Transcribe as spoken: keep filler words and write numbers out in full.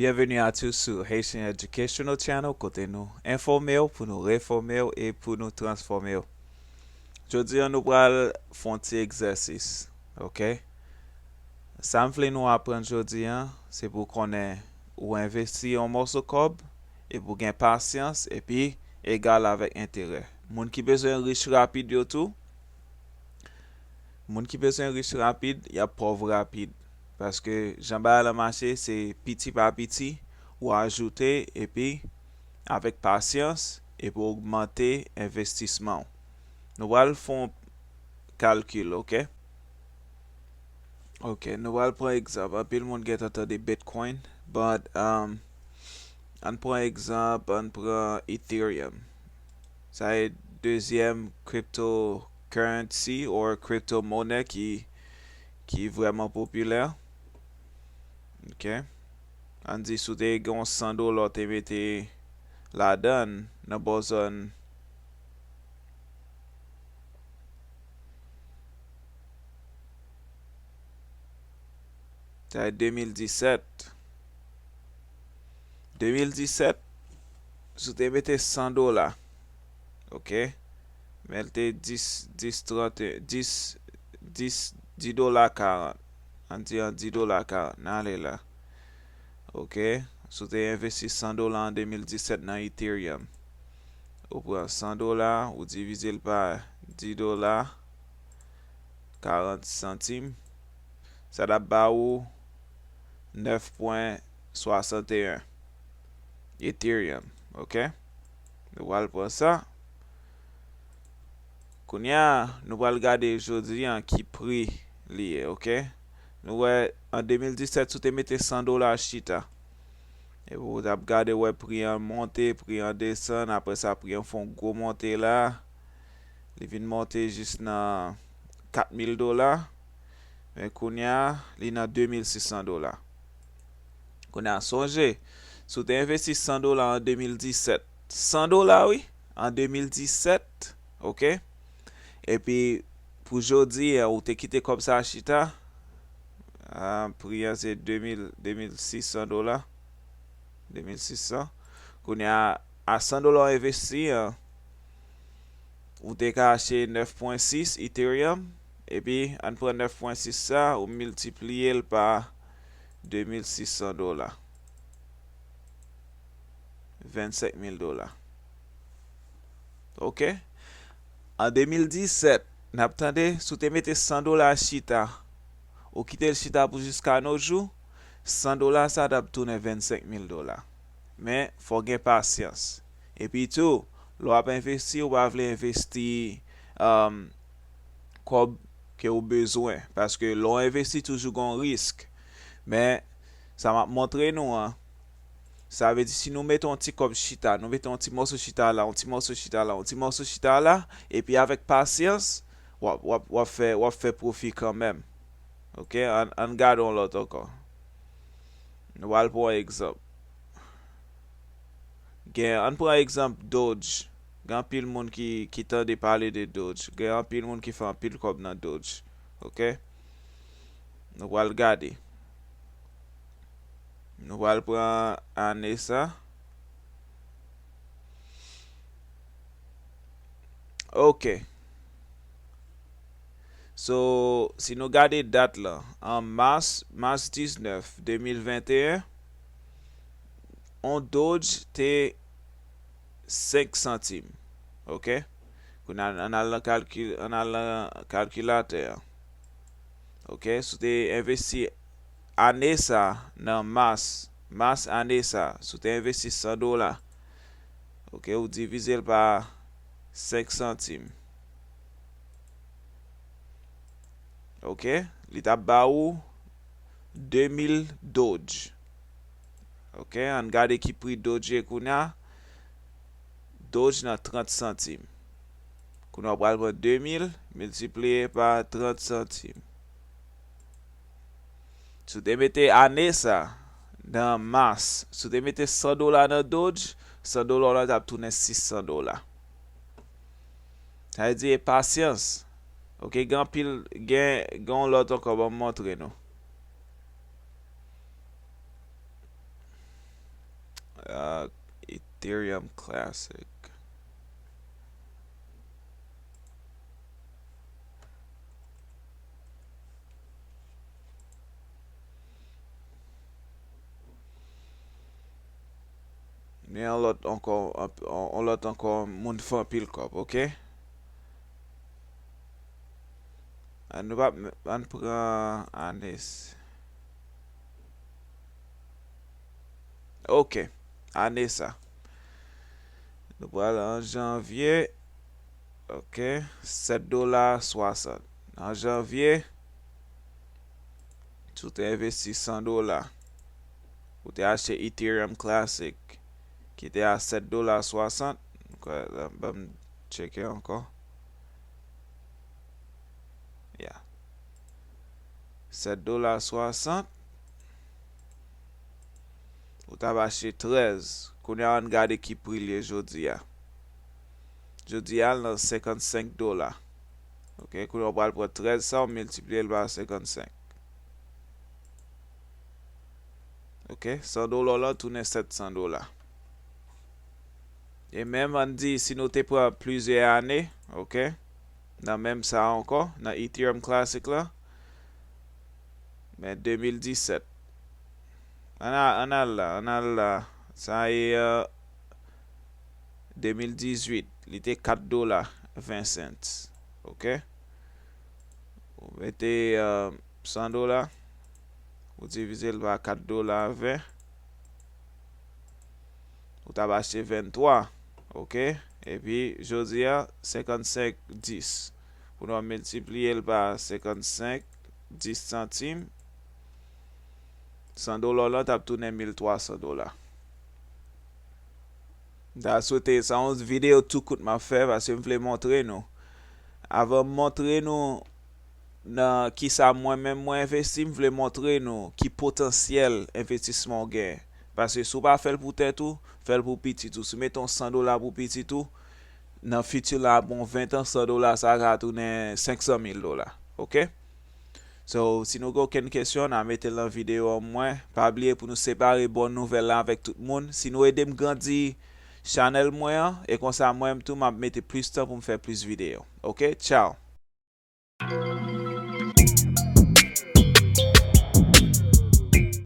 Bienvenue à tous sur Haitian Educational Channel, kote nou enfòme w pou nou refòme w e pou nou transfòme w. Jodi a nou pral fè yon ti egzèsis, ok? Sa m vle nou aprann jodi a, se pou konnen ou envesti yon mòso kòb e pou gen pasyans epi egal avèk enterè. Moun ki bezwen rich rapid yo tou, moun ki bezwen rich rapid, y ap pòv rapid. Paske jan bagay la mache, se piti pa piti, ou ajoute, epi avèk pasyans, epi w ogmante envestisman w. Nou pral fè yon kalkil, ok? Ok, nou pral pran egzanp. Anpil moun gentan tande Bitcoin, but, um, ann pran egzanp, ann pran Ethereum. Sa e dezyèm cryptocurrency or crypto monnaie ki, ki vrèman popilè. Ok. Ann di si w te gen yon san dola w te mete ladan l nan bò zòn, sa e de mil disèt. De mil disèt, si w te mete san dola, ok? Men l te dis, dis, trant, dis, dis, dis dola karant. Ann di an dis dola karant. N ale la. Ok? Si w te envesti san dola an de mil disèt nan Ethereum, ou pran san dola, ou divize l pa dis dola karant santim, sa t ap ba ou nèf pwen swasanteyen Ethereum, ok? Nou pral pran sa. Kounye a, nou pral gade jodi a ki pri li ye, ok? Nou wè, an de mil disèt, si w te mete san dola chita, epi w t ap gade, wè pri an monte, pri an desann, apre sa, pri an fè yon gwo monte la, li vin monte jis nan kat mil dola, men kounye a, li nan de mil sis san dola. Kounye a, sonje, si w te envesti san dola an de mil disèt, san dola, wi, an de mil disèt, ok? Epi, pou jodi a, ou te kite kòb sa chita, a, pri an se de mil, de mil sis san dola, de mil sis san. Kounye a, a san dola w envesti an, ou te ka achte nèf pwen sis Ethereum, epi ann pran nèf pwen sis sa, ou miltipliye l pa de mil sis san dola. Vennsenk mil dola. Ok? An de mil disèt, n ap tande, si w te mete san dola chita, ou kite l chita pou jiska no jou, san dola sa t ap tounen vennsenk mil dola. Men, fò w gen pasyans. Epi tou, lè w ap envesti, ou pa vle envesti, um, kòb ke ou bezwen. Paske lè w envesti, toujou gen yon risk. Men, sa m ap montre nou an, sa vle di si nou mete yon ti kòb chita, nou mete yon ti mòso chita la, yon ti mòso chita la, yon ti mòso chita la, epi avèk pasyans, w ap, w ap, w ap fè, w ap fè pwofi kanmenm. Ok? Ann, ann gade yon lòt ankò. Nou pral pran egzanp. Gen, ann pran egzanp Doge. Gen anpil moun ki, ki tande pale de Doge. Gen anpil moun ki fè anpil kòb nan Doge. Ok? Nou pral gade. Nou pral pran ane sa. Ok. So, si nou gade dat la, an mas, mas diznèf, de mil venteyen, on Doge te senk santim. Ok? Kounye a, ann al nan kalkil-, ann al nan kalkilatè an. Ok? Si w te envesti ane sa nan mas, mas ane sa, si w te envesti san dola, ok, ou divize l pa senk santim. Ok? Li t ap ba ou de mil Doge. Ok? Ann gade ki pri Doge ye kounye a. Doge nan trant santim. Kounye a w pral pran de mil miltipliye pa trant santim. Si w te mete ane sa nan mas, si w te mete san dola nan Doge, san dola w lan t ap tounen sis san dola. Sa vle di, e pasyans. Ok, gen anpil, gen, gen yon lòt ankò, ban m montre nou. uh, Ethereum Classic. Men yon lòt ankò, yon lòt ankò, moun fè anpil kòb, oke? An nou pa, an pran Anis. Oke, ane sa. Nou pral an janvye. Oke, sèt dola swasant. An janvye, si w te envesti san dola, ou te achte Ethereum Classic, ki te a sèt dola swasant. Ban m tcheke ankò. Ya. Sèt dola swasant. Ou t ap achte trèz. Kounye a, ann gade ki pri l ye jodi a. Jodi a, l nan senkannsenk dola. Oke, kounye a, w pral pran trèz sa, w miltipliye l pa senkannsenk. Oke, san dola w lan tounen sèt san dola. E menm, ann di, si nou te pran plizyè ane, oke, nan menm sa a ankò, nan Ethereum Classic la, men de mil disèt. Ann a-, ann al la, ann al la. Sa e, euh, de mil dizuit, li te kat dola ven cents. Oke? Ou mete, euh, san dola, ou divize l pa kat dola ven, ou t ap achte venntwa, oke? Epi, jodi a, senkannsenk dis. Pou nou miltipliye l pa senkannsenk, dis santim, san dola w lan t ap tounen mil twa san dola. M ta swete, sa yon videyo tou kout m ap fè, paske m vle montre nou. Avan m montre nou nan kisa mwen menm mwen envesti, m vle montre nou ki potansyèl envestisman w genyen. Paske si w pa fè l pou tèt ou, fè l pou pitit ou. Si w mete yon san dola pou pitit ou, nan fiti la, bon, ven tan, san dola sa ka tounen senk san mil dola. Oke? So, si nou gen okenn kesyon, n a mete l nan videyo an mwen. Pa bliye pou nou separe bon nouvèl la avèk tout moun. Si nou ede m grandi chanèl mwen an, e konsa mwen menm tou, m ap mete plis tan pou m fè plis videyo. Oke? Tchao!